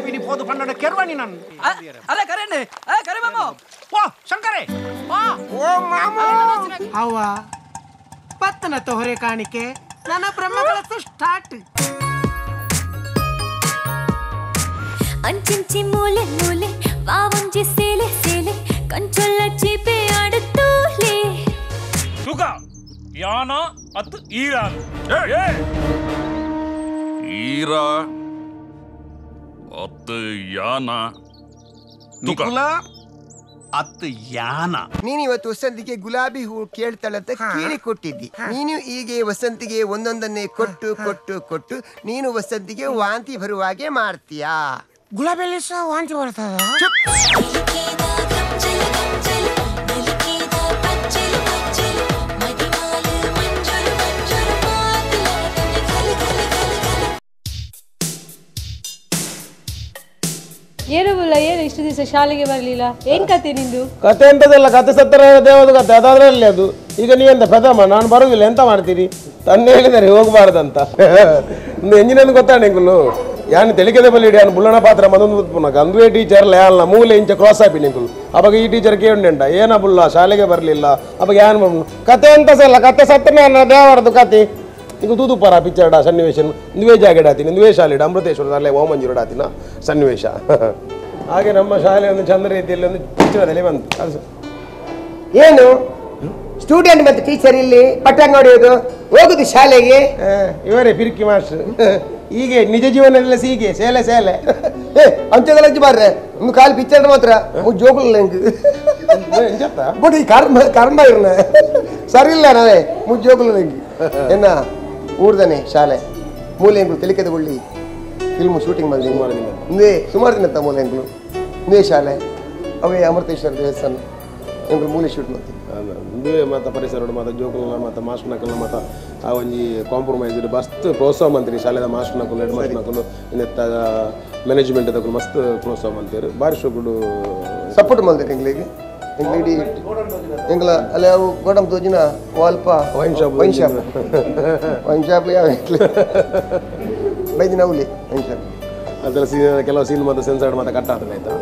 ಪಿನಿ ಪೋದು ಪನ್ನಡ ಕೆರ್ವಣಿ ನನ್ ಅರೆ ಕರೆಣ್ಣೆ ಅರೆ ಕರೆ ಮಾಮ ಓ ಶಂಕರೇ ಓ ಓ ಮಾಮ ಅವ್ವ ಪತ್ತನ ತೋರೆ ಕಾಣಿಕೆ ನನ್ನ ಬ್ರಹ್ಮಗಳ ಸ್ಟಾರ್ಟ್ ಅಂಚಿಂಚಿ ಮೂಲೆ ಮೂಲೆ ವಾವಂಜಿ ಸೇಲೆ ಸೇಲೆ ಕಂಚೊಲ್ಲ ಚೀಪೆ ಆಡುತ್ತೋಲೆ ಸುಖ ಯಾನ ಅತ್ ಈರಾ ಈರಾ ಅತ್ ಯಾನ ನಿಕುಲ ಅತ್ ಯಾನ. ನೀನು ಇವತ್ತು ವಸಂತಿಗೆ ಗುಲಾಬಿ ಹೂ ಕೇಳ್ತಾಳಂತ ಕೇಳಿ ಕೊಟ್ಟಿದ್ದಿ. ನೀನು ಹೀಗೆ ವಸಂತಿಗೆ ಒಂದೊಂದನ್ನೇ ಕೊಟ್ಟು ಕೊಟ್ಟು ಕೊಟ್ಟು ನೀನು ವಸಂತಿಗೆ ವಾಂತಿ ಬರುವಾಗೆ ಮಾಡ್ತೀಯಾ? ಗುಲಾಬಿ ಸಹ ವಾಂತಿ ಬರ್ತದ? ಏನು ಬುಲ್ಲ, ಏನು ಇಷ್ಟು ದಿವಸ ಶಾಲೆಗೆ ಬರಲಿಲ್ಲ? ಏನ್ ಕತೆ ನಿಂದು? ಕತೆ ಎಂತದಲ್ಲ, ಕತೆ ಸತ್ತರ ದೇವದ ಕತೆ ಅದಾದ್ರಲ್ಲಿ ಅದು. ಈಗ ನೀವೆಂತ ಪ್ರಥಮ ನಾನು ಬರುವುದಿಲ್ಲ ಎಂತ ಮಾಡ್ತೀರಿ? ತನ್ನೇ ಹೇಳಿದ್ದಾರೆ ಹೋಗಬಾರ್ದಂತ. ಎಂಜಿನಂದು ಗೊತ್ತಾಣ ಎಂಗುಲು ಯಾನು ತೆಲಿಕೆದ ಬಲ್ಲಿ ಯಾನು ಬುಲ್ಲಣ ಪಾತ್ರ ಮದೊಂದು ಪುನಕ ಅಂದುವೇ ಟೀಚರ್ ಅಲ್ಲ ಮೂಲೆ ಇಂಚ ಕ್ರಾಸ್ ಆಪಿ ನಿಂಕುಲು. ಅವಾಗ ಈ ಟೀಚರ್ ಕೇಳುಂಡ ಏನ ಬುಲ್ಲ ಶಾಲೆಗೆ ಬರಲಿಲ್ಲ. ಅವಾಗ ಯಾನು ಕತೆ ಎಂತ ಸಲ್ಲ, ಕತೆ ಸತ್ತನ ದೇವರದು ಕತೆ. ಈಗ ತೂದುಪಾರ ಪಿಕ್ಚರ್ಡ ಸನ್ನಿವೇಶ ಇಂದುವೇ ಜಾಗೆಡಾತೀನಿ, ಇಂದುವೇ ಶಾಲೆ ಅಮೃತೇಶ್ವರ ಶಾಲೆ ಓಮಂಜೂರು ಸನ್ನಿವೇಶ. ಹಾಗೆ ನಮ್ಮ ಶಾಲೆ ಒಂದು ಚಂದ ರೀತಿಯಲ್ಲಿ ಒಂದು ಪಿಕ್ಚರದಲ್ಲಿ ಬಂತು. ಅದು ಏನು ಸ್ಟೂಡೆಂಟ್ ಮತ್ತು ಟೀಚರ್ ಇಲ್ಲಿ ಪಟ್ಟಂಗ ಹೊಡೆಯೋದು ಹೋಗುದು ಶಾಲೆಗೆ? ಇವರೇ ಪಿರ್ಕಿ ಮಾಸ್ಟರ್. ಹೀಗೆ ನಿಜ ಜೀವನದಲ್ಲಿ ಹೀಗೆ ಸೇಲೆ ಸೇಲೆ ಏ ಅಂಚೆದಲ್ಲ ಬಾರ್ರೆ ಒಂದು ಕಾಲು ಪಿಕ್ಚರ್ ಮಾತ್ರ ಜೋಗುಲ್ಲ ಬಟ್ ಈ ಕರ್ಮ ಕರ್ಮ ಇರ್ನ ಸರಿ ಇಲ್ಲ ನಾವೇ ಮುಜ್ಜೋಗುಲ್ಲ ಎನ್ನ ಊರ್ದಾನೆ ಶಾಲೆ ಮೂಲೆಂಗಳು ತೆಲಿಕೆದ ಒಳ್ಳಿ ಫಿಲ್ಮ್ ಶೂಟಿಂಗ್ ಮಾಡಿದೆ ಇಂದೇ ಸುಮಾರು ದಿನ ತ ಮೂಲೆಂಗಳು ಇಂದೇ ಶಾಲೆ ಅವೇ ಅಮೃತೇಶ್ವರ ದೇವಸ್ಥಾನ ಎಂಗಳು ಮೂಲೆ ಶೂಟ್ ಮಾಡ್ತೀವಿ. ಇಂದೇ ಮಾತ ಪರಿಸರ ಮಾತ ಜೋಕುಲ ಮಾತ ಮಾಸ್ಟರ್ನಕಲ್ ಮಾತ ಆ ಒಂಜಿ ಕಾಂಪ್ರಮೈಸ್ ಮಸ್ತ್ ಪ್ರೋತ್ಸಾಹ ಮಂತ್ರಿ ಶಾಲೆದ ಮಾಸ್ಟರ್ನಕುಲು ಹೆಡ್ ಮಾಸ್ಟರ್ನಕುಲು ಇನ್ನೆತ್ತ ಮ್ಯಾನೇಜ್ಮೆಂಟ್ ದಕುಲು ಮಸ್ತ್ ಪ್ರೋತ್ಸಾಹ ಮಂತ್ರಿ ಬಾರಿ ಶೋಕುಡು ಸಪೋರ್ಟ್ ಮಾಡ್ತಾರೆ ಎಂಗಳಿಗೆ. ಎಂಗ್ಲ ಇಡೀ ಎಂಗ್ಲ ಅಲ್ಲಿ ಅವು ಗೋಡಂಬಿ ತೋಜಿನ ವಾಲ್ಪ wine shop wine shop wine shop ಯಾವ ಬೈದಿನ ಹುಲಿ ವೈನ್ ಶಾಪ್ ಅದೆಲ್ಲ ಸೀನ್ ಕೆಲವು ಸೀನ್ ಮತ್ತು ಸೆನ್ಸರ್ಡ್ ಮತ್ತು ಕಟ್ ಆತನ ಆಯ್ತಾ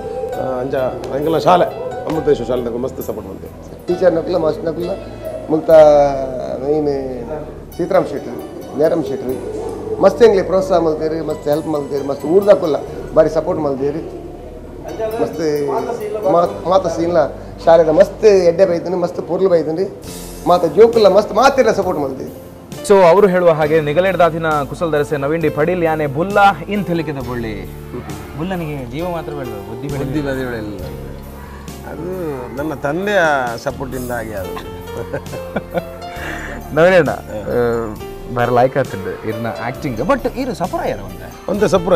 ಅಂಚ ಎಂಗಲ ಶಾಲೆ ಅಮೃತೇಶ್ವರ ಶಾಲೆ ಮಸ್ತ್ ಸಪೋರ್ಟ್ ಮಾಡ್ತೀವಿ. ಟೀಚರ್ ನಕುಲ ಮಾಸ್ಟರ್ ನಕುಲ ಮುಲ್ತ ಮೇನ್ ಸೀತಾರಾಮ್ ಶೆಟ್ರು ನೇರಮ್ ಶೆಟ್ರು ಮಸ್ತ್ ಎಂಗ್ಲಿ ಪ್ರೋತ್ಸಾಹ ಮಾಡ್ತೀರಿ, ಮಸ್ತ್ ಹೆಲ್ಪ್ ಮಾಡ್ತೀರಿ, ಮಸ್ತ್ ಊರ್ದಾಕುಲ್ಲ ಭಾರಿ ಸಪೋರ್ಟ್ ಮಾಡ್ತೀರಿ. ಮಸ್ತ್ ಮಾತ ಸೀನ್ಲ ಶಾಲೆದ ಮಸ್ತ್ ಎಡ್ಡೆ ಬೈತೀನಿ, ಮಸ್ತ್ ಪೊರ್ಲು ಬೈತೀನಿ, ಮಾತ ಜೋಕುಲ್ಲ ಮಸ್ತ್ ಮಾತಿಲ್ಲ ಸಪೋರ್ಟ್ ಮಾಡ್ತೀವಿ. ಸೊ ಅವರು ಹೇಳುವ ಹಾಗೆ ನಿಗಲೆಡ್ದಾದಿನ ಕುಸಲ್ದರಸೆ ನವೀನ್ ಡಿ ಪಡೀಲ್ ಯಾನೆ ಬುಲ್ಲ ಇನ್ ತೆಲಿಕೆದ ಬೊಳ್ಳಿ. ಬುಲ್ಲನಿಗೆ ಜೀವ ಮಾತ್ರ ಬೆಳೆದ ಬುದ್ಧಿ ಬುದ್ಧಿ ಬೆಳೆಯಲಿಲ್ಲ. ಅದು ನನ್ನ ತಂದೆಯ ಸಪೋರ್ಟಿಂದ ಆಗಿ ಅದು. ನವೀನಣ್ಣ ಬೇರೆ ಲೈಕ್ ಆಗ್ತದೆ ಇರ್ನ ಆ್ಯಕ್ಟಿಂಗ್, ಬಟ್ ಇರು ಸಪುರ ಯಾರ ಒಂದೇ ಒಂದೇ ಸಪುರ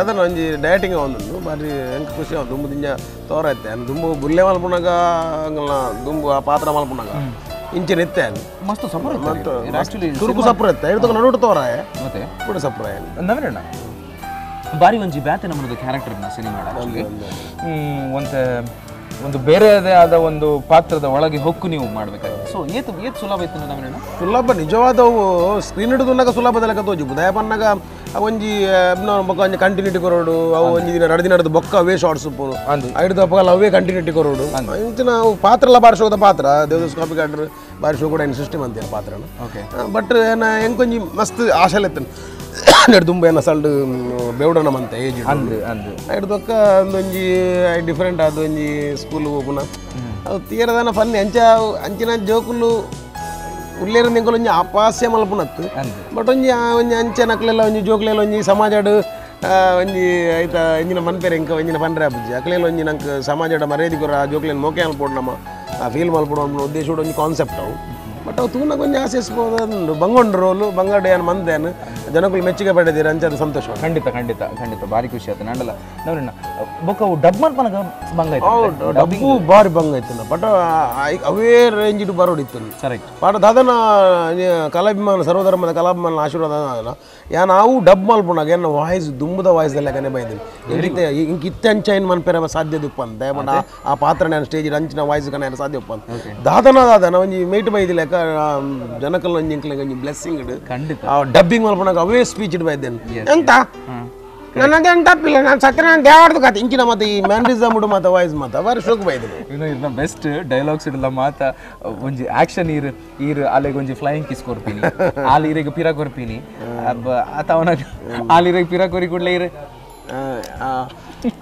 ಅದನ್ನು ಒಂಜಿ ಡಯಟಿಂಗ್ ಒಂದೊಂದು ಬಾರಿ ಎಂಕ್ ಖುಷಿ ಆವು. ದುಂಬು ದಿಂಜ ತೋರ ಐತೆ ದುಂಬು ಬುಲ್ಲೆ ಮಲ್ಪುನಾಗ ಹಂಗಲ್ಲ ದುಂಬು ಆ ಪಾತ್ರ ಮಲ್ಪುನಾಗ ಇಂಚಿನ ಇತ್ತೆ ಮಸ್ತ್ ಸಪುರ ಆ್ಯಕ್ಚುಲಿ ತುರುಕು ಸಪುರ ಇತ್ತೆ ಹಿಡ್ದು ನಡುಟು ತೋರ ಮತ್ತೆ ಕೂಡ ಸಪುರ. ನವೀನಣ್ಣ ಬಾರಿ ಒಂಜಿ ಬ್ಯಾತೆ ನಮ್ಮದು ಕ್ಯಾರೆಕ್ಟರ್ನ ಸಿನಿಮಾ ಆ್ಯಕ್ಚುಲಿ ಒಂದು ಒಂದು ಬೇರೆಯದೇ ಆದ ಒಂದು ಪಾತ್ರದ ಒಳಗೆ ಹೊಕ್ಕು ನೀವು ಮಾಡಬೇಕಾಗುತ್ತೆ. ಸೊ ಏತು ಏತು ಸುಲಭ ಇತ್ತು ನವೀನಣ್ಣ? ಸುಲಭ ನಿಜವಾದವು ಸ್ಕ್ರೀನ್ ಹಿಡಿದು ಸುಲಭದ ಲೆಕ್ಕ ತೋಜು ದಯಪನ್ನಾಗ ಒಂಜಿ ಬೊಕ್ಕ ಒಂಜಿ ಕಂಟಿನ್ಯೂಟಿ ಕೊರೋಡು ಅವು ಒಂಜಿ ದಿನ ಎರಡು ದಿನ ಹಿಡಿದು ಬೊಕ್ಕ ಅವೇ ಶಾರ್ಟ್ಸ್ ಉಪ್ಪು ಹಿಡಿದು ಅಪ್ಪಗಲ್ಲ ಅವೇ ಕಂಟಿನ್ಯೂಟಿ ಕೊರೋಡು ಇಂಚಿನ ಅವು ಪಾತ್ರ ಎಲ್ಲ ಬಾರಿ ಶೋದ ಪಾತ್ರ ದೇವದಾಸ್ ಕಾಪಿ ಕಾಡ್ರು ಬಾರಿ ಶೋ ಕೂಡ ಏನು ಸಿಸ್ಟಮ್ ಅಂತೀರ ಪಾತ್ರನ. ಓಕೆ ಬಟ್ ಏನ ಎಂಕೊಂಜಿ ಮಸ್ತ್ ಆಶಲೆ ಇತ್ತು ದುಂಬ ಏನ ಸಲ್ಡು ಬೇವಡನ ಮಂತೆ ಏಜ್ ಅಂದು ಅಂದು ಹಿಡ್ದೊಕ್ಕ ಒಂದೊಂಜಿ ಡಿಫ್ರೆಂಟ್ ಅದು ಒಂಜಿ ಸ್ಕೂಲ್ ಹೋಗುನ ಅದು ತೀರದನ ಫನ್ನಿ ಅಂಚ ಅಂಚಿನ ಜೋಕುಲು ಉಲ್ಲೇರ ನಿಂಕುಲು ಒಂಜಿ ಅಪಾಸ್ಯ ಮಲ್ಪುನತ್ತು. ಬಟ್ ಒಂಜಿ ಒಂಜಿ ಅಂಚೆ ನಕ್ಲೆಲ್ಲ ಒಂಜಿ ಜೋಕುಲೆಲ್ಲ ಒಂಜಿ ಸಮಾಜಡ್ ಒಂಜಿ ಐತ ಇಂಜಿನ ಮನ್ಪೇರೆ ಇಂಕ ಒಂಜಿನ ಪನ್ರೆ ಆಪುಜಿ ಅಕ್ಲೆಲ್ಲ ಒಂಜಿ ನಂಗೆ ಸಮಾಜಡ ಮರ್ಯಾದೆ ಕೊರ ಆ ಜೋಕ್ಲೆನ್ ಮೋಕೆ ಮಲ್ಪೊಡು ನಮ್ಮ ಆ ಫೀಲ್ ಮಲ್ಪೊಡು ಅನ್ನೋ ಉದ್ದೇಶ ಒಂಜಿ ಕಾನ್ಸೆಪ್ಟ್ ಅವು. ಬಟ್ ಅವು ತೂನಗ ಒಂಜಿ ಆಸೆಸ್ಬೋದು ಬಂಗೊಂಡು ರೋಲು ಬಂಗಾಡು ಏನು ಮಂದೇನು ಜನಗಳು ಮೆಚ್ಚುಗೆ ಪಡೆದಿರ ಅಂಚ ಅದು ಸಂತೋಷ. ಖಂಡಿತ ಖಂಡಿತ ಖಂಡಿತ ಭಾರಿ ಖುಷಿ ಆಯ್ತು ನಂಡಲ್ಲ ನವೀನಣ್ಣ. ಬೊಕ್ಕ ಅವು ಡಬ್ ಮಲ್ಪನಗ ಬಂಗ ಆಯ್ತು ಡಬ್ಬು ಭಾರಿ ಬಂಗ ಆಯ್ತು ಬಟ್ ಅವೇ ರೇಂಜ್ ಇಟ್ಟು ಬರೋಡಿತ್ತು. ಕರೆಕ್ಟ್. ಪಾಠ ದಾದನ ಕಲಾಭಿಮಾನ ಸರ್ವಧರ್ಮದ ಕಲಾಭಿಮಾನ ಆಶೀರ್ವಾದ ಯಾ ನಾವು ಡಬ್ ಮಲ್ಪುನಾಗ ಏನ ವಾಯ್ಸ್ ದುಂಬುದ ವಾಯ್ಸ್ ಎಲ್ಲ ಕನೆ ಬೈದಿನಿ ಇಂಕ ಇತ್ತೆ ಅಂಚ ಏನು ಮನ್ಪೆರ ಸಾಧ್ಯ ಉಪ್ಪ ಅಂತ ಬಟ್ ಆ ಪಾತ್ರ ನಾನು ಸ್ಟೇಜ್ ಅಂಚಿನ ವಾಯ್ಸ್ ಕನೆ ಸಾಧ್ಯ ಉಪ್ಪ ಅಂತ ದಾದನ ದಾದನ ಒಂಜಿ ಮೇಟ್ ಬೈದಿಲ್ಲ ಜನಕಲ್ ಒಂಜಿ ಇಂಕ್ಲೆಗ್ ಒಂಜಿ ಬ್ಲೆಸ್ಸಿಂಗ್ ಖಂಡಿತ ಆ ಡಬ್ಬಿಂಗ್ ಮಲ್ಪುನಾಗ ಅವೇ ಸ್ಪೀಚ್ ಇಡ್ ಬೈದೇನು ಎಂತ ನನ್ನದೇ ತಪ್ಪಿಲ್ಲ ನಾನು ಸತ್ಯನಾರಾಯಣ ದೇವರ್ದು ಕತೆ ಇಂಚಿನ ಮತ್ತೆ ಈ ಮ್ಯಾನ್ರಿಸಮ್ ಉಡು ಮಾತ ವಾಯ್ಸ್ ಮಾತ ಬಾರಿ ಶೋಕ್ ಬೈದು ಇನ್ನು ಇರ್ನ ಬೆಸ್ಟ್ ಡೈಲಾಗ್ಸ್ ಇಡಲ್ಲ ಮಾತ ಒಂಜಿ ಆಕ್ಷನ್ ಈರ್ ಈರ್ ಅಲೆಗೆ ಒಂಜಿ ಫ್ಲೈಯಿಂಗ್ ಕಿಸ್ ಕೊರ್ಪಿನಿ ಆಲ್ ಈರೆಗ್ ಪಿರ ಕೊರ್ಪಿನಿ ಆತ ಅವನ ಆಲ್ ಈರೆಗ್ ಪಿರ ಕೊರಿ ಕೂಡಲೇ ಈರ್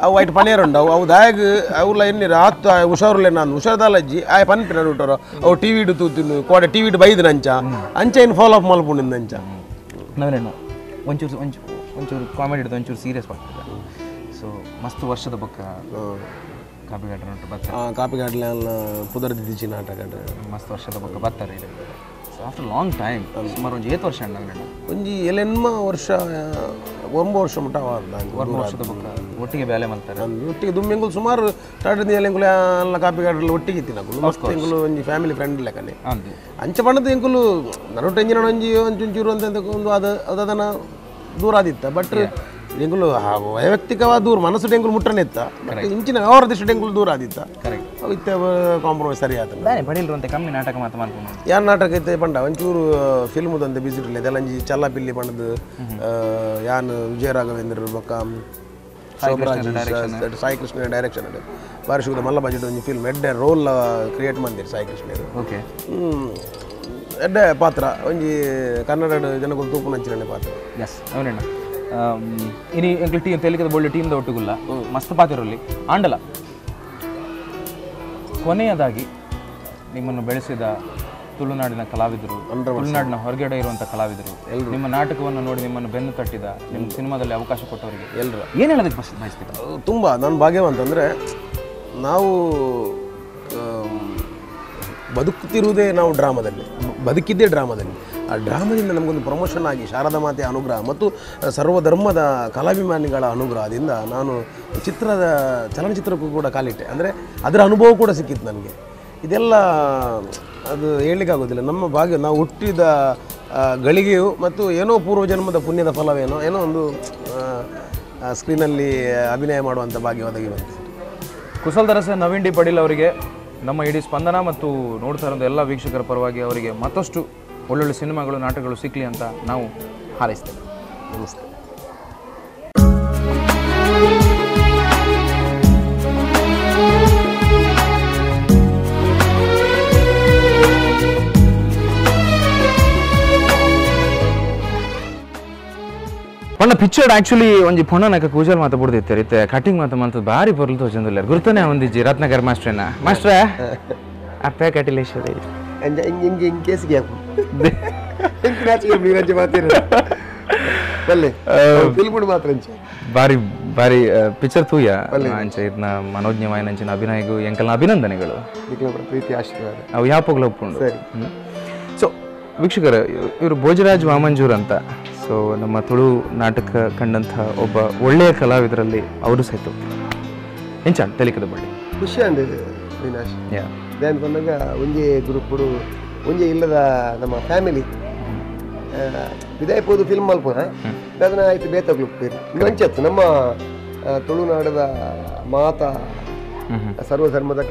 ಅವು ವೈಟ್ ಪನೇರ್ ಉಂಡು ಅವು ದಾಯಗ್ ಅವುಲ ಎನ್ನಿರ ಆತ್ ಹುಷಾರುಲೆ ನಾನು ಹುಷಾರ್ದಾಲಜ್ಜಿ ಆಯ್ ಪನ್ಪಿನ ನಡುಟರು ಅವು ಟಿ ವಿಡು ತೂತಿನು ಕೋಡೆ ಟಿ ವಿಡು ಬೈದು ನಂಚ ಅಂಚ ಇನ್ನು ಫಾಲೋ ಅಪ್ ಮಲ್ಪುಂಡಿಂದ ಅಂಚ ನವೀನಣ್ಣ ಒಂಚೂರು ಒಂಚೂರು ಒಂಚೂರು ಕಾಮಿಡಿ ಹಿಡಿದು ಒಂಚೂರು ಸೀರಿಯಸ್ ಮಾಡ್ತಿದ್ದೆ. ಸೊ ಮಸ್ತ್ ವರ್ಷದ ಬೊಕ್ಕ ಕಾಪಿಗಾಡ್ರ ಉಂಟು ಬತ್ತ ಕಾಪಿಗಾಡ್ಲೆ ಪುದರ್ದಿದ್ದಿಚ್ಚಿ ನಾಟಕ ಮಸ್ತ್ ವರ್ಷದ ಬೊಕ್ಕ ಬರ್ತಾರೆ ಸೊ ಆಫ್ಟರ್ ಲಾಂಗ್ ಟೈಮ್ ಸುಮಾರು ಒಂಜಿ ಏತ್ ವರ್ಷ ನವೀನಣ್ಣ ಒಂಜಿ ಎಲೆನ್ಮ ವರ್ಷ ಒಂಬ ವರ್ಷ ಮುಟ್ಟ ಒಂಬ ವರ್ಷದ ಬೊಕ್ಕ ಒಟ್ಟಿಗೆ ಬೇಲೆ ಮಾಡ್ತಾರೆ ಒಟ್ಟಿಗೆ ದುಮ್ಮೆಂಗುಲು ಸುಮಾರು ಸ್ಟಾರ್ಟ್ ಎಂಗುಲು ಎಲ್ಲ ಕಾಪಿಗಾಡ್ರಲ್ಲಿ ಒಟ್ಟಿಗೆ ಇತ್ತಿ ನಕುಲು ಮಸ್ತ್ ಎಂಗುಲು ಒಂಜಿ ಫ್ಯಾಮಿಲಿ ಫ್ರೆಂಡ್ ಲೆಕ್ಕನೆ ಅಂಚ ಬಣ್ಣದ ಎಂಕುಲು ನಡುಟ ಎಂಜಿನ ಒಂಜಿ ಒಂಚೂರು ಅಂತ ಒಂದು ಅದು ಅದನ್ನ ದೂರ ಆದಿತ್ತ ಬಟ್ ಎಂಗುಲು ವೈಯಕ್ತಿಕವಾದ ದೂರ ಮನಸ್ಸು ಎಂಗುಲು ಮುಟ್ಟನೆ ಇತ್ತ ಬಟ್ ಇಂಚಿನ ವ್ಯವಹಾರ ದೃಷ್ಟಿ ಎಂಗುಲು ದೂರ ಆದಿತ್ತ ಇತ್ತ ಕಾಂಪ್ರಮೈಸ್ ಸರಿ ಆತ ಬಡಿಲ್ರು ಅಂತ ಕಮ್ಮಿ ನಾಟಕ ಮಾತು ಮಾಡ್ಕೊಂಡು ಯಾರು ನಾಟಕ ಇತ್ತೆ ಪಂಡ ಒಂಚೂರು ಫಿಲ್ಮ್ದಂತೆ ಬಿಸಿ ಇರಲಿ ಅದೆಲ್ಲ ಒಂಜಿ ಚಲ್ಲಪಿಲ್ಲಿ ಪಂಡದು ಯಾನ್ ವಿಜಯ ರಾಘವೇಂದ್ರ ಬೊಕ್ಕ ಸಾಯಿ ಕೃಷ್ಣ ಡೈರೆಕ್ಷನ್ ಬಾರಿ ಶುಗದ ಮಲ್ಲ ಬಜೆಟ್ ಒಂಜಿ ಫಿಲ್ಮ್ ಎಡ್ಡೆ ರೋಲ್ ಕ್ರಿಯೇಟ್ ಮಂದಿರ್ ಸಾಯಿ ಕೃಷ್ಣ ಓಕೆ ಎಡ್ಡೆ ಪಾತ್ರ ಒಂಜಿ ಕನ್ನಡ ಜನಗಳು ತೂಪುನಂಚಿನ ಪಾತ್ರ ಎಸ್ ಅವನಣ್ಣ ಇನಿ ಎಂಕ್ಲು ಟೀಮ್ ತೆಲಿಕದ ಬೊಳ್ಳಿ ಟೀಮ್ದ ಒಟ್ಟುಗುಲ್ಲ ಮಸ್ತ್ ಪಾತಿರಲಿ ಆಂಡಲ ಕೊನೆಯದಾಗಿ ನಿಮ್ಮನ್ನು ಬೆಳೆಸಿದ ತುಳುನಾಡಿನ ಕಲಾವಿದರು, ತುಳುನಾಡಿನ ಹೊರಗಡೆ ಇರುವಂಥ ಕಲಾವಿದರು, ನಿಮ್ಮ ನಾಟಕವನ್ನು ನೋಡಿ ನಿಮ್ಮನ್ನು ಬೆನ್ನು ತಟ್ಟಿದ, ನಿಮ್ಮ ಸಿನಿಮಾದಲ್ಲಿ ಅವಕಾಶ ಕೊಟ್ಟವರಿಗೆ ಎಲ್ಲರೂ ಏನು ಹೇಳೋದಕ್ಕೆ ಬಯಸ್ತೀರಾ? ತುಂಬ ನಾನು ಭಾಗ್ಯವಂತಂದರೆ ನಾವು ಬದುಕುತ್ತಿರುವುದೇ ನಾವು ಡ್ರಾಮಾದಲ್ಲಿ, ಬದುಕಿದ್ದೇ ಡ್ರಾಮಾದಲ್ಲಿ. ಆ ಡ್ರಾಮಾದಿಂದ ನಮಗೊಂದು ಪ್ರಮೋಷನ್ ಆಗಿ ಶಾರದಾ ಮಾತೆಯ ಅನುಗ್ರಹ ಮತ್ತು ಸರ್ವಧರ್ಮದ ಕಲಾಭಿಮಾನಿಗಳ ಅನುಗ್ರಹದಿಂದ ನಾನು ಚಿತ್ರದ ಚಲನಚಿತ್ರಕ್ಕೂ ಕೂಡ ಕಾಲಿಟ್ಟೆ. ಅಂದರೆ ಅದರ ಅನುಭವ ಕೂಡ ಸಿಕ್ಕಿತ್ತು ನನಗೆ. ಇದೆಲ್ಲ ಅದು ಹೇಳಲಿಕ್ಕಾಗೋದಿಲ್ಲ. ನಮ್ಮ ಭಾಗ್ಯ, ನಾವು ಹುಟ್ಟಿದ ಗಳಿಗೆಯು ಮತ್ತು ಏನೋ ಪೂರ್ವಜನ್ಮದ ಪುಣ್ಯದ ಫಲವೇನೋ ಏನೋ ಒಂದು ಸ್ಕ್ರೀನಲ್ಲಿ ಅಭಿನಯ ಮಾಡುವಂಥ ಭಾಗ್ಯ ಒದಗಿ ಬಂತು. ಕುಸಲ್ದರಸ ನವೀನ್ ಡಿ ಪಡೀಲ್ ಅವರಿಗೆ ನಮ್ಮ ಇಡೀ ಸ್ಪಂದನ ಮತ್ತು ನೋಡ್ತಾ ಇರೋ ಎಲ್ಲ ವೀಕ್ಷಕರ ಪರವಾಗಿ ಅವರಿಗೆ ಮತ್ತಷ್ಟು ಒಳ್ಳೊಳ್ಳೆ ಸಿನಿಮಾಗಳು ನಾಟಕಗಳು ಸಿಕ್ಕಲಿ ಅಂತ ನಾವು ಹಾರೈಸ್ತೇವೆ. ನಮಸ್ತೆ. ಪಂಡ ಪಿಕ್ಚರ್ ಆಕ್ಚುಲಿ ಒಂಜಿ ಪೊಣ್ಣನಕ ಕೂಜಲ್ ಮಾತ ಬುಡ್ದಿತ್ತೆ ಇತ್ತೆ ಕಟಿಂಗ್ ಮಾತ ಮಂತದ ಬಾರಿ ಪೊರ್ಲು ತೋಜೊಂದುಲ್ಲೆರ್ ಗುರ್ತನೆ ಒಂದಿಜ್ಜಿ ರತ್ನಾಕರ್ ಮಾಸ್ಟ್ರೇನ ಮಾಸ್ಟ್ರೇ ಅಪ್ಪೆ ಕಟಿಲೇಶ್ವರಿ ಅಂಜ ಇಂಗೆ ಇಂಗೆ ಕೇಸಿಗೆ ಹಾಕು ಎಂಕ್ ನಾಚಿಕೆ ನೀರಂಜೆ ಮಾತಿರ ಬಲ್ಲೆ ಫಿಲ್ಮ್ ಮಾತ್ರ ಅಂಚೆ ಬಾರಿ ಬಾರಿ ಪಿಕ್ಚರ್ ತೂಯ ಅಂಚೆ ಇದನ್ನ ಮನೋಜ್ಞವಾಯಿನಂಚಿನ ಅಭಿನಯಗೂ ಎಂಕಲ್ನ ಅಭಿನಂದನೆಗಳು ಪ್ರೀತಿ ಆಶೀರ್ವಾದ ಅವು ಯಾಪೋಗ್ಲ ಒಪ್ಪುಂಡು. ಸೊ ವೀಕ್ಷಕರ, ಇವರು ಭೋಜರಾಜ್ ವಾಮಂಜೂರ್ ಅಂತ. ಸೊ ನಮ್ಮ ತುಳು ನಾಟಕ ಕಂಡಂಥ ಒಬ್ಬ ಒಳ್ಳೆಯ ಕಲಾವಿದರಲ್ಲಿ ಅವರು ಸಹಿತ ಎಂಚ ತೆಲಿಕದ ಬಳ್ಳಿ ಖುಷಿ ಅಂಡ್ ವಿನಾಶ್ ಧ್ಯಾನ ಬಂದಾಗ ಒಂಜೇ ಗ್ರೂಪುಡು ಒಂಜೇ ಇಲ್ಲದ ನಮ್ಮ ಫ್ಯಾಮಿಲಿ ವಿದಾಯಪೋದು ಫಿಲ್ಮ್ ಮಲ್ಪುನ ಅದನ್ನ ಆಯ್ತು ಬೇತಗ್ಲು ಮಂಚತ್ತು ನಮ್ಮ ತುಳುನಾಡದ ಮಾತಾ ಸರ್ವಧರ್ಮದ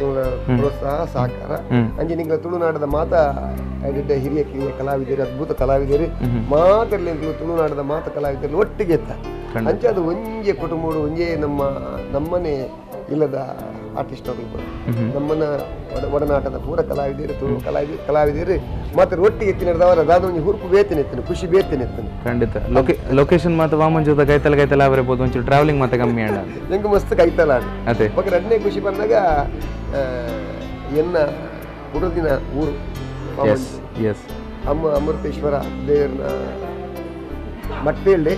ಪ್ರೋತ್ಸಾಹ ಸಹಕಾರ ಅಂಜೆ ನಿಂಗಳ ತುಳುನಾಡದ ಮಾತಾ ಹಿರಿಯ ಕಿರಿಯ ಕಲಾವಿದರು ಅದ್ಭುತ ಕಲಾವಿದರು ಮಾತಲ್ಲಿ ತುಳುನಾಡದ ಮಾತ ಕಲಾವಿದರು ಒಟ್ಟಿಗೆ ಎತ್ತ ಅಂಚೆ ಅದು ಒಂಜೆ ಕುಟುಂಬಡು ಒಂಜೇ ನಮ್ಮ ನಮ್ಮನೆ ಇಲ್ಲದ ಆರ್ಟಿಸ್ಟ್ ಅವರು ನಮ್ಮನ್ನ ಒಡನಾಟದ ಪೂರ ಕಲಾವಿದರು ತುಳು ಕಲಾವಿದರು ಮಾತ್ರ ಒಟ್ಟಿಗೆ ಎತ್ತಿನದವರ ಅದಾದ ಒಂಜಿ ಹುರುಪು ಬೇತನೆ ಎತ್ತನು ಖುಷಿ ಬೇತನೆ ಎತ್ತನು. ಖಂಡಿತ ಲೊಕೇಶನ್ ಮಾತ್ರ ವಾಮಂಜೂದ ಕೈತಲ ಕೈತಲ ಅವರಿರ್ಬೋದು ಒಂಚೂರು ಟ್ರಾವೆಲಿಂಗ್ ಮಾತ್ರ ಕಮ್ಮಿ ಅಣ್ಣ ನಂಗೆ ಮಸ್ತ್ ಕೈತಲ ಅದೇ ಬಟ್ ಎರಡನೇ ಖುಷಿ ಬಂದಾಗ ಎನ್ನ ಹುಡುಗಿನ ಊರು ಅಮ್ಮ ಅಮೃತೇಶ್ವರ ದೇವರನ್ನ ಮಟ್ಟೆಯಲ್ಲಿ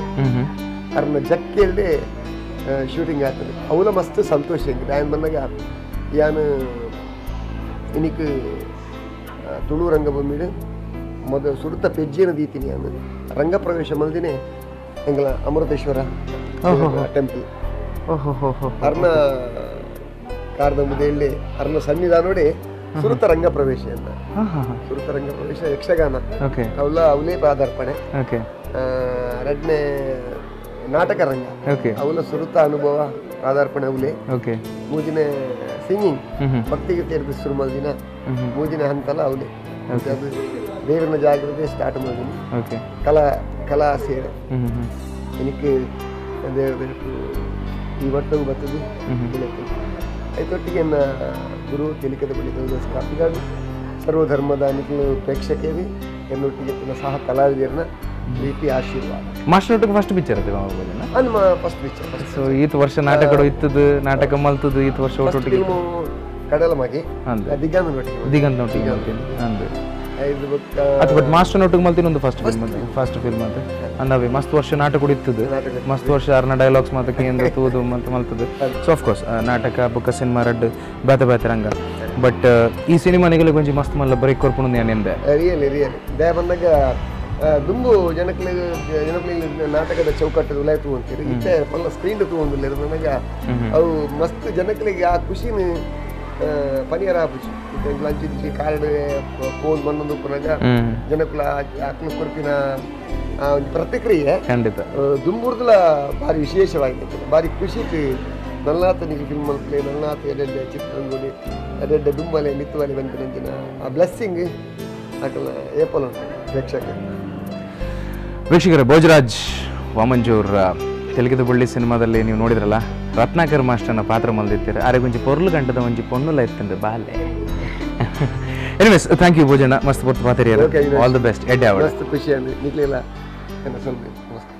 ಅವ್ರನ್ನ ಜಕ್ಕೆಯಲ್ಲಿ ಶೂಟಿಂಗ್ ಆಗ್ತದೆ. ಅವಲ ಮಸ್ತ್ ಸಂತೋಷ ಹೆಂಗೆ ನಾನು ಬಂದಾಗ ಯಾನು ಇನಿಕ್ ತುಳು ರಂಗಭೂಮಿಡು ಮೊದಲು ಸುರುತ ಪೆಜ್ಜಿನ ದೀತೀನಿ ನಾನು ರಂಗಪ್ರವೇಶ ಮಲ್ದಿನೇ ಎಂಗಳ ಅಮೃತೇಶ್ವರ ಟೆಂಪಲ್ ಅರ್ನ ಕಾರ್ದ ಮುದೆಯಲ್ಲಿ ಅರ್ನ ಸನ್ನಿಧಾನೋಡಿ ಸುರುತ ರಂಗಪ್ರವೇಶ ಅಂತ ಸುರುತ ರಂಗಪ್ರವೇಶ ಯಕ್ಷಗಾನ ಅವಲ ಅವಲೇ ಪಾದಾರ್ಪಣೆ. ಎರಡನೇ ನಾಟಕ ರಂಗ ಅವಲ ಸುರುತ ಅನುಭವ ಪಾದಾರ್ಪಣೆ ಅವಲೇ. ಮೂಜಿನ ಸಿಂಗಿಂಗ್ ಭಕ್ತಿಗೀತೆ ಶುರು ಮಾಡಿದಿನ ಮೂಜಿನ ಹಂತಲ ಅವಲೇ ಅದು ದೇವರನ್ನ ಜಾಗೃತಿ ಸ್ಟಾರ್ಟ್ ಮಾಡಿದೀನಿ. ಕಲಾ ಕಲಾ ಸೇವೆ എനിക്ക് ದೇವರ ಈ ಮಟ್ಟವು ಬರ್ತದೆ ಐತೊಟ್ಟಿಗೆ ಗುರು ತೆಲಿಕದ ಬಳಿ ದೇವದಾಸ್ ಕಾಪಿಗಾಡು ಸರ್ವಧರ್ಮದ ನಿಖಲು ಪ್ರೇಕ್ಷಕರಿ ಎನ್ನೊಟ್ಟಿಗೆ ಸಹ ಕಲಾವಿದರನ್ನ ಪ್ರೀತಿ ಆಶೀರ್ವಾದ. ಮಾಸ್ಟರ್ ಒಟ್ಟಿಗೆ ಫಸ್ಟ್ ಪಿಕ್ಚರ್ ಅತ್ತೆ first picture. So ಈತ ವರ್ಷ ನಾಟಕಗಳು ಇತ್ತದು, ನಾಟಕ ಮಲ್ತದು ಈತ ವರ್ಷ ಒಟ್ಟೊಟ್ಟಿಗೆ ಕಡಲ ಮಗಿ ದಿಗಂತ ದಿಗಂತ ಅಂದೆ ಬಟ್ ಮಾಸ್ಟರ್ ಒಟ್ಟಿಗೆ ಮಲ್ತಿನ ಒಂದು ಫಸ್ಟ್ ಫಿಲ್ಮ್ ಅಂತ ಅಂದವೆ ಮಸ್ತ್ ವರ್ಷ ನಾಟಕ ಇತ್ತದು, ಮಸ್ತ್ ವರ್ಷ ಅರ್ನ ಡೈಲಾಗ್ಸ್ ಮಾತ ಕೇಂದ್ರ ತೂದು ಮತ್ತೆ ಮಲ್ತದು. So of course ನಾಟಕ ಬೊಕ್ಕ ಸಿನಿಮಾ ರಡ್ಡು ಬೇತೆ ಬೇತೆ ರಂಗ. ಬಟ್ ಈ ಸಿನಿಮಾ ನಿಗಲಿ ಕೊಂಚ ಮಸ್ತ್ ಮಲ್ಲ ಬ್ರೇಕ್ ಕೊರ್ಪುಣ ನೆಂದೆ ರಿಯಲಿ ರಿಯಲಿ ದಯ ಬಂದಾಗ ದುಂಬು ಜನಕ್ಲಿಗೆ ಜನಕ್ಲಿಗೆ ನಾಟಕದ ಚೌಕಟ್ಟದ ಉಲಾಯ್ ತಗೊಂತೀರಿ ಇತ್ತೆ ಪಲ್ಲ ಸ್ಕ್ರೀನ್ ತಗೊಂಡಿಲ್ಲ ನನಗೆ ಅವು ಮಸ್ತ್ ಜನಕ್ಲಿಗೆ ಆ ಖುಷಿನ ಪನಿಯರ ಖುಷಿ ಲಂಚ್ ಕಾರ್ಡ್ ಫೋನ್ ಬಂದೊಂದು ಪುನಗ ಜನಕುಲ ಆತ್ಮ ಕೊರ್ಪಿನ ಒಂದು ಪ್ರತಿಕ್ರಿಯೆ ಖಂಡಿತ ದುಂಬುರ್ದಲ ಭಾರಿ ವಿಶೇಷವಾಗಿದೆ. ಭಾರಿ ಖುಷಿ ನಲ್ಲಾತನಿಗೆ ಫಿಲ್ಮ್ ಮಲ್ಪಲೆ ನಲ್ಲಾತ ಎಡೆಡ್ಡೆ ಚಿತ್ರರಂಗೋಲಿ ಎಡೆಡ್ಡೆ ದುಂಬಲೆ ಮಿತ್ತುವಲೆ ಬಂದಿನ ಆ ಬ್ಲೆಸ್ಸಿಂಗ್ ಆಕಲ ಏಪಲ್ ಉಂಟು ಪ್ರೇಕ್ಷಕ. ವೀಕ್ಷಕರೇ, ಭೋಜರಾಜ್ ವಾಮಂಜೂರ್ ತೆಲುಗಿದ ಬಳ್ಳಿ ಸಿನಿಮಾದಲ್ಲಿ ನೀವು ನೋಡಿದ್ರಲ್ಲ ರತ್ನಾಕರ್ ಮಾಸ್ಟರ್ನ ಪಾತ್ರ ಮಲ್ದಿತ್ತೀರ. ಅರೆ ಒಂಜಿ ಪೊರ್ಲು ಗಂಟದ ಒಂಜಿ ಪೊನ್ನುಲ ಇತ್ತಂದ್ರೆ ಬಾಲೆ. Anyways thank you ಭೋಜಣ್ಣ, ಮಸ್ತ್ ಪೊರ್ತು ಪಾತ್ರಿಯರು. All the best. ಎಡ್ಡೆ ಅವಳು ಮಸ್ತ್ ಖುಷಿ ನಿಕ್ಲಿಲ್ಲ ಸ್ವಲ್ಪ ನಮಸ್ಕಾರ.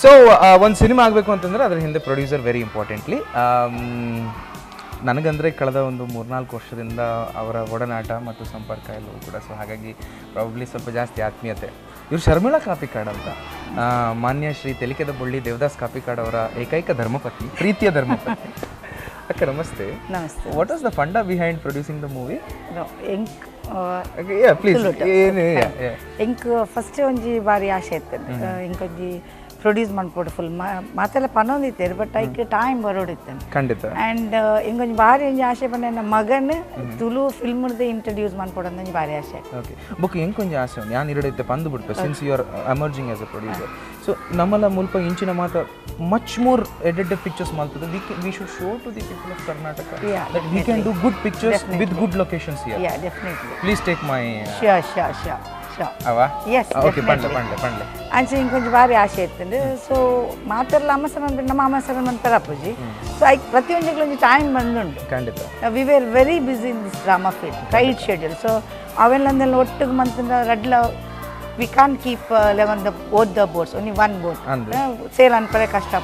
ಸೊ ಒಂದು ಸಿನಿಮಾ ಆಗಬೇಕು ಅಂತಂದರೆ ಅದರ ಹಿಂದೆ producer very importantly. ನನಗಂದರೆ ಕಳೆದ ಒಂದು 3-4 ವರ್ಷದಿಂದ ಅವರ ಒಡನಾಟ ಮತ್ತು ಸಂಪರ್ಕ ಎಲ್ಲವೂ ಕೂಡ. ಸೊ ಹಾಗಾಗಿ ಪ್ರಾಬಬ್ಲಿ ಸ್ವಲ್ಪ ಜಾಸ್ತಿ ಆತ್ಮೀಯತೆ. ಇವರು ಶರ್ಮಿಳಾ ಕಾಪಿಕಾಡ್ ಅಂತ, ಮಾನ್ಯ ಶ್ರೀ ತೆಲಿಕೆದ ಬಳ್ಳಿ ದೇವದಾಸ್ ಕಾಪಿಕಾಡ್ ಅವರ ಏಕೈಕ ಧರ್ಮಪತ್ನಿ, ಪ್ರೀತಿಯ ಧರ್ಮಪತ್ನಿ. ಅಕ್ಕ namaste. Namaste. What was the funda behind producing the movie? Please. ಎಂಕ್ ಫಸ್ಟ್ ಒಂಜಿ ಬಾರಿ ಆಶೆ ಇತ್ತು ಇಂಕೊಂಜಿ ಪ್ರೊಡ್ಯೂಸ್ ಮಾಡ್ಕೊಡು ಫುಲ್ ಮಾತೆಲ್ಲ ಪನೊಂದಿತ್ತೇರು, ಬಟ್ ಐಕ್ ಟೈಮ್ ಬರೋಡಿತ್ತೇನೆ ಖಂಡಿತ. ಆ್ಯಂಡ್ ಇಂಕೊಂಜಿ ಬಾರಿ ಒಂಜಿ ಆಶೆ ಪಂಡ ನನ್ನ ಮಗನ ತುಳು ಫಿಲ್ಮ್ದು ಇಂಟ್ರೊಡ್ಯೂಸ್ ಮಾಡ್ಕೊಡು ಒಂಜಿ ಬಾರಿ ಆಶೆ. ಓಕೆ ಬುಕ್ ಎಂಕೊಂಜಿ ಆಸೆ ನಾನು ಇರಡೈತೆ ಪಂದು ಬಿಡ್ಪೆ since you are emerging as a producer. So ನಮ್ಮಲ್ಲ ಮುಲ್ಪ ಇಂಚಿನ ಮಾತ ಮಚ್ ಮೋರ್ ಎಡೆಡ್ ಪಿಕ್ಚರ್ಸ್ ಮಲ್ತದೆ. We should show to the people of Karnataka that we can do good pictures with good locations here. Yeah definitely. Please take my sure sure sure sure ಅವಾ S okay. ಪಂಡ್ಲೆ ಪಂಡ್ಲೆ ಪಂಡ್ಲೆ ಅಂಚೆ ಇಂಕೊಂಚ ಬಾರಿ ಆಶೆ ಇತ್ತಂಡು. ಸೊ ಮಾತೆಲ್ಲ ಅಮ್ಮಸರ ಅಂದ್ಬಿಟ್ಟು ನಮ್ಮ ಅಮ್ಮಸರ ಮಂತರ ಅಪ್ಪುಜಿ. ಸೊ ಐಕ್ ಪ್ರತಿಯೊಂದು ಒಂಜಿ ಟೈಮ್ ಬಂದುಂಡು ಖಂಡಿತ. We were very busy in this drama field, tight schedule. So ಅವೆಲ್ಲ ಒಟ್ಟಿಗೆ ಮಂತಂದ್ರೆ ರಡ್ಲ we can't keep 11 the both the boats, only one boat. Sail ಅನ್ಪರೆ ಕಷ್ಟ.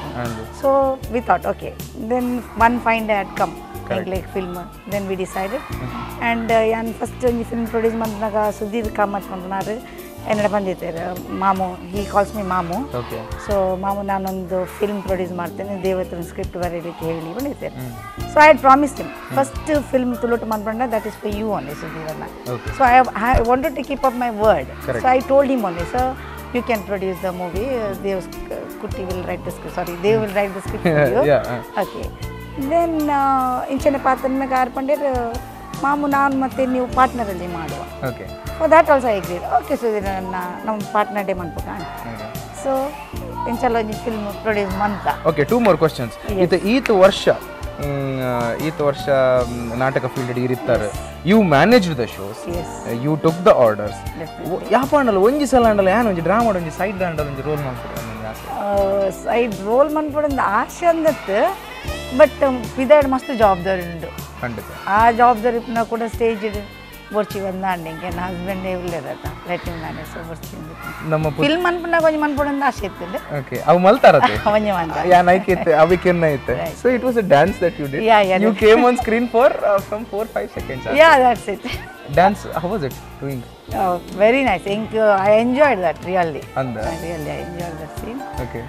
So we thought okay, then one fine day had come like film, then we decided. And ಯಾನ್ first ಒಂಜಿ film produce ಮಂತನಾಗ Sudhir Kamath ಮಂತನಾರು ಎನ್ನಡ ಬಂದಿದ್ದಾರೆ ಮಾಮು, he calls me ಮಾಮು. So ಮಾಮು ನಾನೊಂದು film produce ಮಾಡ್ತೇನೆ, ದೇವತ್ರ script ಬರೀಲಿಕ್ಕೆ ಹೇಳಿ ಬಂದಿದ್ದೇನೆ. So I had promise him first film ತುಳುಟು ಮಾಡ್ಬಂಡ that is for you only ಸುಧೀರನ್ನ. So I wanted to keep up my word. So I told him only, so you can produce the movie, Dev Kutty will write the script, sorry Dev will write the script for you. Okay then ಇಂಚನೆ ಪಾತ್ರನ ಆರ್ಪಂಡೇರ್ ಮಾಮು ನಾನು ಮತ್ತೆ ನೀವು ಪಾರ್ಟ್ನರಲ್ಲಿ ಮಾಡುವ. Okay for that also I agreed. Okay Sudhir ನನ್ನ ನಮ್ಮ partner day ಮನ್ಪುಕ. So ಇಂಚಲ ಒಂಜಿ film produce ಮಂತ. Okay, 2 more questions. ಈತ ವರ್ಷ ಈತ ವರ್ಷ ನಾಟಕ ಫೀಲ್ಡ್ ಇರಿತ್ತಾರೆ. You manage the shows, you took the orders. ಯಾಪ ಅಂಡಲ್ಲ ಒಂಜಿ ಸಲ ಅಂಡಲ್ಲ ಯಾನ್ ಒಂಜಿ ಡ್ರಾಮಾ ಒಂಜಿ ಸೈಡ್ ಅಂಡಲ್ಲ ಒಂಜಿ ರೋಲ್ ಮನ್ಪುಡು ಆಸೆ? ಸೈಡ್ ರೋಲ್ ಮನ್ಪುಡು ಆಸೆ ಅಂದತ್ತು, ಬಟ್ ಪಿದಾಡ್ ಮಸ್ತ್ ಜವಾಬ್ದಾರಿ ಉಂಟು ಖಂಡಿತ. ಆ ಜವಾಬ್ದಾರಿ ಕೂಡ ಸ್ಟೇಜ್ ಬೊರ್ಚಿ ಬಂದ ಹಿಂಗೆ ನನ್ನ ಹಸ್ಬೆಂಡ್ ಇರಲಿಲ್ಲ, let him manage. So ಬೊರ್ಚಿ ನಮ್ಮ ಫಿಲ್ಮ್ ಅನ್ಪುನಾಗ ಒಂಜಿ ಮನ್ಪುಡು ಆಸೆ ಇತ್ತು. ಓಕೆ ಅವು ಮಲ್ತಾರತೆ ಒಂಜಿ ಮಂತ ಯಾನ್ ಐಕಿತ್ತೆ ಅವಿಕೆನ್ನ ಇತ್ತೆ. So it was a dance that you did. You came on screen for from 4-5 seconds. Yeah that's it. Dance, how was it doing? Very nice. ಇಂಕ್ I enjoyed that really. ಅಂದ really I enjoyed that scene. Okay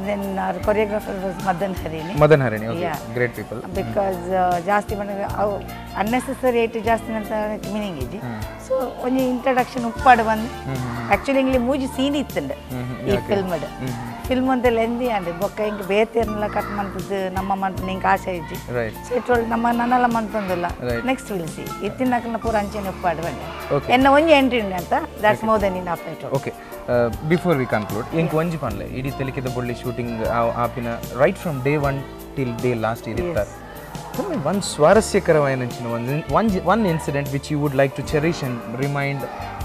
then our choreographer was Madan Harini. Madan Harini, okay. Yeah. Great people. Because ಜಾಸ್ತಿ ಬಂದಾಗ ಅವು unnecessary eight ಜಾಸ್ತಿ ಅಂತ meaning ಇಜ್ಜಿ. So ಒಂಜಿ introduction ಉಪ್ಪಾಡು ಬಂದು ಆ್ಯಕ್ಚುಲಿ ಇಂಗ್ಲಿ ಮೂಜಿ ಸೀನ್ ಇತ್ತಂಡು ಈ ಫಿಲ್ಮ್ಡ್. ಫಿಲ್ಮ್ ಅಂತ ಲೆಂದಿ ಅಂಡ್ ಬೊಕ್ಕ ಹಿಂಗೆ ಬೇತೆರ್ನೆಲ್ಲ ಕಟ್ ಮಂತದ್ದು ನಮ್ಮ ಮಂತ್ ನಿಂಗೆ ಆಸೆ ಇಜ್ಜಿ. ಸೊ it ನಮ್ಮ ನನ್ನೆಲ್ಲ ಮಂತೊಂದಿಲ್ಲ next will see ಇತ್ತಿನಕಲ್ನ ಪೂರ ಅಂಚೆನೆ ಉಪ್ಪಾಡು ಬಂದೆ ಎನ್ನ ಒಂಜಿ ಎಂಟ್ರಿ ಅಂತ that's more than enough it. Okay before we conclude ಎಂಕ್ ಒಂಜಿ ಪನ್ಲೆ ಇಡೀ ತೆಲಿಕೆದ ಬೊಳ್ಳಿ ಶೂಟಿಂಗ್ ಆಪಿನ right from day 1 till they last ಇರ್ತಾರೆ. ಒಂದು ಸ್ವಾರಸ್ಯಕರವಾದ ಒಂದು one incident which you would like to cherish and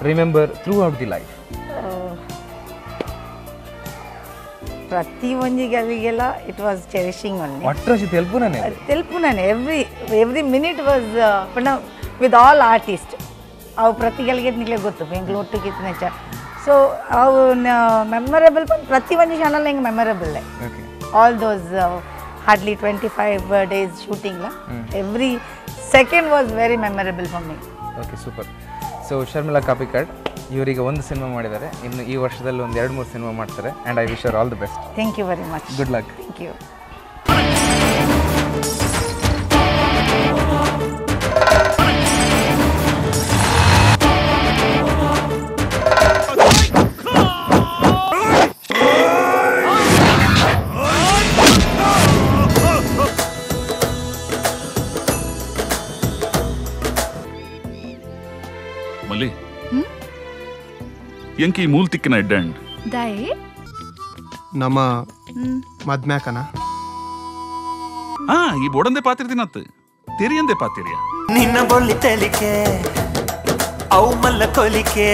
remember throughout the life. ಪ್ರತಿ ಒಂಜಿಗೆ ಅಲ್ಲಿಗೆಲ್ಲ it was cherishing only. ಒಟ್ಟರಾಶಿ ತೆಲ್ಪುನೇ ತೆಲ್ಪುನೇ ಎವ್ರಿ ಎವ್ರಿ ಮಿನಿಟ್ ವಾಸ್ ಪಂಡ ವಿತ್ ಆಲ್ ಆರ್ಟಿಸ್ಟ್. ಅವು ಪ್ರತಿ ಗಳಿಗೆ ನಿಮಗೆ ಗೊತ್ತು ಬೆಂಗಳೂರು ಒಟ್ಟಿಗೆ ನೆಚ್ಚ. ಸೊ ಅವು ಮೆಮೊರೇಬಲ್ ಪ್ರತಿ ಒಂದು ಕ್ಷಣಲ್ಲ ಹಿಂಗೆ memorable. All those hardly 25 days shooting every second was very memorable for me. Okay, super. So Sharmila Kapikad ಇವರಿಗೆ ಒಂದು ಸಿನಿಮಾ ಮಾಡಿದ್ದಾರೆ, ಇನ್ನು ಈ ವರ್ಷದಲ್ಲಿ ಒಂದು 2-3 ಸಿನಿಮಾ ಮಾಡ್ತಾರೆ. And I wish all the best. Thank you very much. Good luck. Thank you. ಮಲ್ಲಿ ಎಂಕಿ ಮೂಲ್ ತಿಕ್ಕಿನ Edmund ದಾಯೆ ನಮ್ಮ ಮದ್ಮ್ಯಾಕನ ಹಾ ಈ ಬೋಡಂದೆ ಪಾತಿರ್ದಿನತ್ತು ತೆರಿಯಂದೆ ಪಾತಿರಿಯ ನಿನ್ನ ಬೊಲ್ಲಿ ತಲಿಕೆ ಅವು ಮಲ್ಲ ಕೊಲಿಕೆ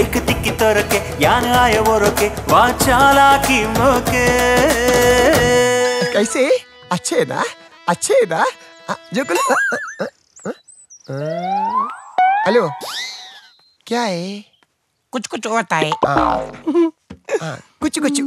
ಐಕ ತಿಕ್ಕಿ ತೋರಕೆ ಯಾನ ಆಯ ಒರಕೆ ವಾಚಾಲಾಕಿ ಮೋಕೆ ಕೈಸೆ ಅಚ್ಚೇದಾ ಅಚ್ಚೇದಾ ಜೋಕುಲ. हेलो, क्या है? कुछ कुछ होता है। कुछ कुछ।